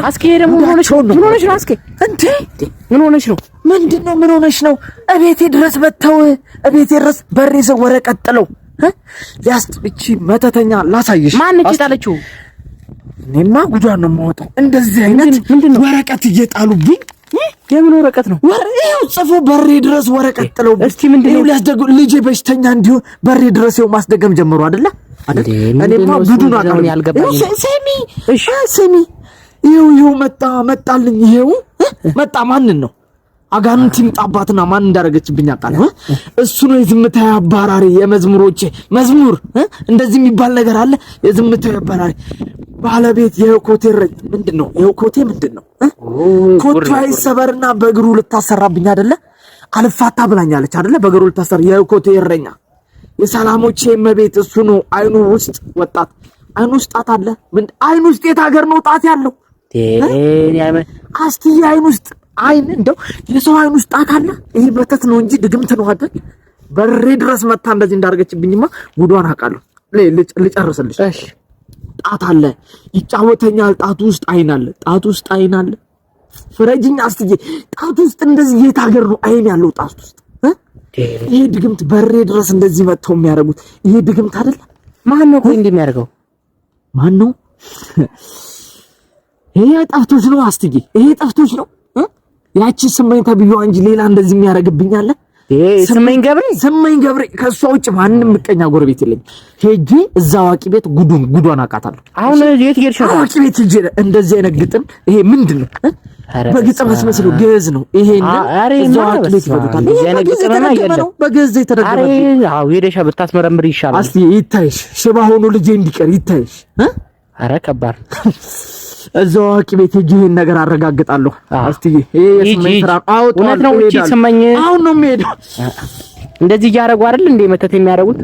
አስኬ ደግሞ ምን ሆነሽ ነው? ምን ሆነሽ ነው አስኬ? እንዴ ምን ሆነሽ ነው? ምንድን ነው? ምን ሆነሽ ነው? እቤቴ ድረስ መጥተው እቤቴ ድረስ በሬ ስር ወረቀት ጥለው ሊያስጥቺ መተተኛ ላሳይሽ። ማነች የጣለችው? እኔማ ጉዷን ነው የማወጣው። እንደዚህ አይነት ወረቀት እየጣሉብኝ። የምን ወረቀት ነው? ይኸው ጽፎ በሬ ድረስ ወረቀት ጥለው። እስቲ ምንድን ነው ሊያስደግሙ? ልጄ በሽተኛ እንዲሆን በሬ ድረስ ይኸው ማስደገም ጀምሮ አይደለ? እኔማ ጉዱን አውቃለሁ። ስሚ ስሚ፣ ይኸው ይኸው መጣ መጣልኝ። ይኸው መጣ። ማንን ነው? አጋንንት ይምጣባትና ማን እንዳደረገችብኝ አውቃለሁ። እሱ ነው የዝምታ አባራሪ፣ የመዝሙሮቼ መዝሙር። እንደዚህ የሚባል ነገር አለ። የዝምታ አባራሪ ባለቤት የኮቴ እረኛ ምንድን ነው? የኮቴ ምንድን ነው? ኮቴ አይሰበርና በእግሩ ልታሰራብኝ አይደለ? አልፋታ ብላኛለች አይደለ? በእግሩ ልታሰራ። የኮቴ እረኛ የሰላሞቼ እመቤት እሱ ነው። አይኑ ውስጥ ወጣት አይኑ ውስጥ ጣት አለ። ምን አይኑ ውስጥ የት ሀገር ነው ጣት ያለው? አስትዬ አይኑ ውስጥ አይን እንደው የሰው አይን ውስጥ ጣት አለ። ይሄ መተት ነው እንጂ ድግምት ነው አይደል? በሬ ድረስ መታ እንደዚህ እንዳደረገችብኝማ ጉዷን አውቃለሁ። ልጨርስልሽ። ጣት አለ፣ ይጫወተኛል። ጣቱ ውስጥ አይን አለ። ጣቱ ውስጥ አይን አለ። ፍረጅኝ አስትዬ። ጣቱ ውስጥ እንደዚህ የት ሀገር ነው አይን ያለው ጣት ውስጥ? ይሄ ድግምት በሬ ድረስ እንደዚህ መጥተው የሚያደርጉት ይሄ ድግምት አይደል? ማን ነው ቆይ እንዲህ የሚያደርገው? ማን ነው? ይሄ ጠፍቶች ነው አስትዬ፣ ይሄ ጠፍቶች ነው። ያቺ ስመኝ ተብዬዋ እንጂ ሌላ እንደዚህ የሚያደርግብኝ አለ? ስመኝ ገብሬ፣ ስመኝ ገብሬ። ከእሷ ውጭ ማንም ምቀኛ ጎረቤት የለኝም። ሄጄ እዛ አዋቂ ቤት ጉዱን ጉዷን አውቃታለሁ። አሁን የት ሄድሽ? አዋቂ ቤት ሄጄ እንደዚህ አይነት ግጥም ይሄ ምንድን ነው? በግጥም አስመስሎ ግዕዝ ነው። ይሄን እዛ አዋቂ ቤት ይፈቱታል። ነው በግዕዝ የተደገመ። አዎ ሄደሽ ብታስመረምር ይሻላል። እስቲ ይታይሽ፣ ሽባ ሆኖ ልጄ እንዲቀር ይታይሽ። ኧረ ከባድ። እዛው አዋቂ ቤት ሄጄ ይሄን ነገር አረጋግጣለሁ። እስቲ ይሄ የስመኝ ስራ እውነት ነው። እቺ ስመኝ አሁን ነው የሚሄደው። እንደዚህ እያደረጉ አይደል እንዴ መተት የሚያደርጉት?